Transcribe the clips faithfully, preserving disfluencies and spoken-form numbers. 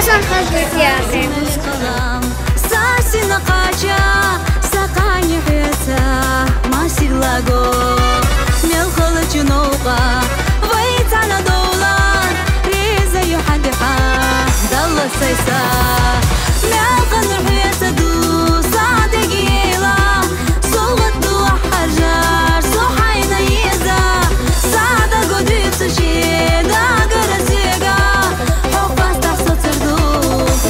Сархазлы театры. Са сина къача, са къанихьеца, масилаго. Мел халачу наука, вай цана дола, реза юхадиха, дала сайса. Мел ханурхьеца ду, са дегила, Солгъатду ахъаржар, со хьайна иза, сада гудуцу шеда гарасига, хьо пастах соцурду,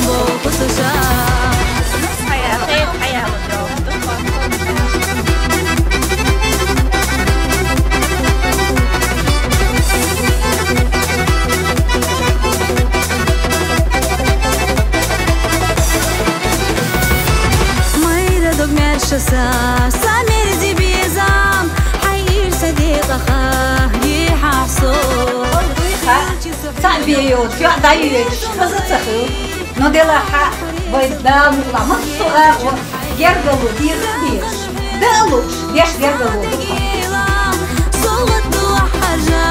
бохусуша. Майра дог мершаса, са мерзи безам, хьайир са декъаха, гихьахсо. Дуйха, са бейот, я дайвет, шумаза цаху. Но делаха, вай дал, ламат суа, гергалу, диза диш. Далуш, деш гергалу. Солгъатду ахъаржа,